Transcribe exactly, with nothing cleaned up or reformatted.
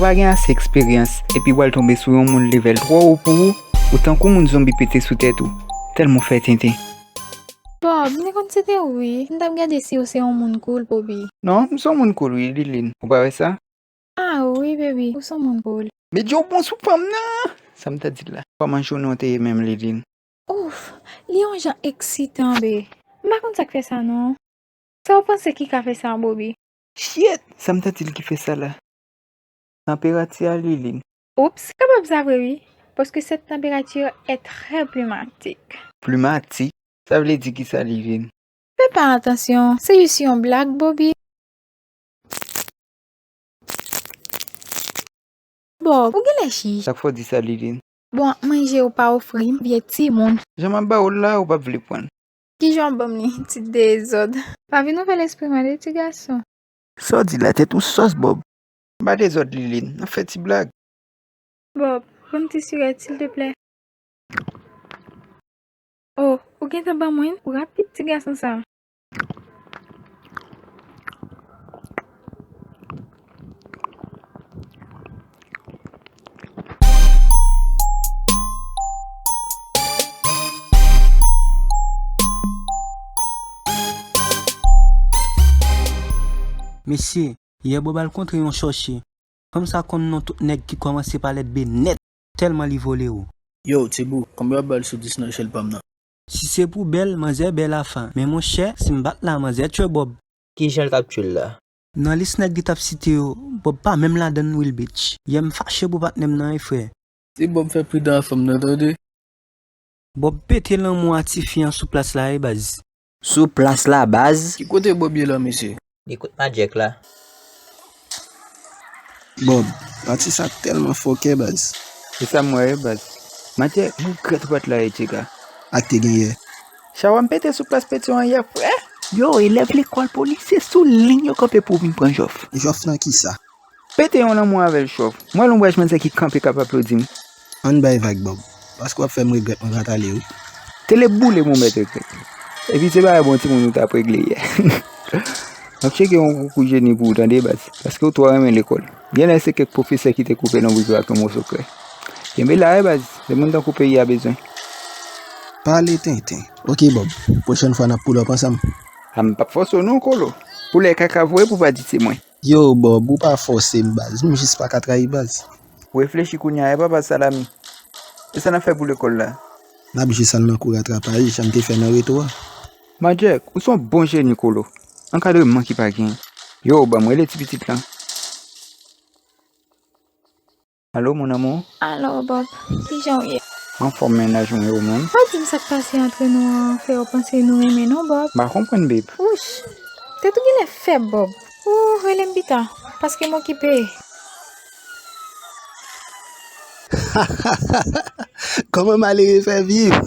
Pa gen ase eksperyans, epi w al tonbe sou yon moun level twò wo pou ou, ou tankou moun zonbi pete sou tèt ou, tèlman w fè tenten. Bob, m te konn se te ou wi. M t ap gade si ou se yon moun cool, Bobby. Non, m se yon moun cool wi, Liline. Ou pa wè sa? Ah wi, baby, ou se yon moun cool. Medyo bon sou fanm nan! Sa m ta di l la? Kòman jounen w te ye menm, Liline? Ouf, li yon jan eksitan, be. M pa konn sa k fè sa, non. Sa w panse ki ka fè sa, Bobby? Shit! Sa m ta di l ki fè sa la? Tanperati a, Liline. Oups, kapab sa vre, wi. Parce que cette température est très plumatique. Plumatique? Sa vle di ki sa, Liline? Fè pa atansyon, se jis yon blag, Bobby. Bob, ou genlè chich. Sa k fè w di sa, Liline? Bon, manje ou pa ofri m, vye timoun. Jan m ap ba w l la, ou p ap vle pran l. Kijan w ban m li, ti dezòd? Pa vin ouvè lespri m, ale, ti gason. Sa w di la, tèt ou sòs, Bob. M pa dezòd, Liline, n ap fè ti blag. Bob, ban m ti sirèt, silteplè. Oh, ou gentan ban mwen? Ou rapid, ti gason sa. Mesye, yè Bob al kontre yon chòche. Fanm sa konn non tout nèg ki kòmanse pa lèt B nèt, tèlman li vole wo. Yo, Tibou, konbyen w ap ba l sou dis nan echèl pa m nan? Si se pou bèl, manzè bèl afa. Men monchè, si m bat la, manzè tchwe Bob. Kijan l t ap tchwe l la? Nan lis nèg li t ap site yo, Bob pa menm ladan l, Will Beach. Yè m fache pou patnè m nan wi, frè. Ti Bob fè pridan ak fanm nan, tande. Bob pete lanmou a tifi an sou plas la wi, baz. Sou plas la, baz. Ki kote Bob ye la, mesye? Li kot Madjèk la. Bob, pati sa tèlman fòkè, baz. Se sa m wè wi, baz. Madjèk, m regrèt ou pa t la yè, Tcheka. Ak te gen yè. Chawa m pete sou plas pete an yè, frè. Yo, elèv lekòl polis, se sou liy yo kanpe pou w vin pran jòf. Jòf nan kisa? Pete yon lanmou avè l, chòf. M wè lonbraj manzè ki kanpe k ap aplodi m. Ann bay vag, Bob, paske w ap fè m regrèt mwen pa t ale wi. Tele boule m ou mèt regrèt. Epi se bagay bon timoun ou t ap regle yè. M ap tcheke yon koukou jeni pou ou tande, baz, paske w twò renmen lekòl. Genlè se kèk pwofesè ki te koupe lonbrik yo ak yon moso krè. Kenbe la wi, baz, se moun tankou peyi a bezwen. Pale tenten. Oke, Bob, pwochèn fwa n ap pull up ansanm. A m p ap fòse w non, Kolo. Pou lè kaka vre pou pa di se mwen. Yo, Bob, ou pa fòse m, baz. M jis pa ka trayi, baz. Ou reflechi kounye a, e pa baz Salami. E sa n ap fè pou lekòl la? N ap jis al nan kou ratrapaj, jan n te fè nan reto a. Madjèk, ou se yon bon jeni, Kolo. Ankadreman ki pa genyen. Yo, ban m rele ti pitit lan. Alo, mon amour? Alò, Bob, kijan w ye? M anfòm, mennaj mwen, ou menm? Pa di m sa k pase antre nou an fè w panse nou renmen non, Bob. M pa konprann, babe. Wouch! Tèt ou genlè fèb, Bob. Ou rele m pita, paske m okipe. Kòman malere fè viv?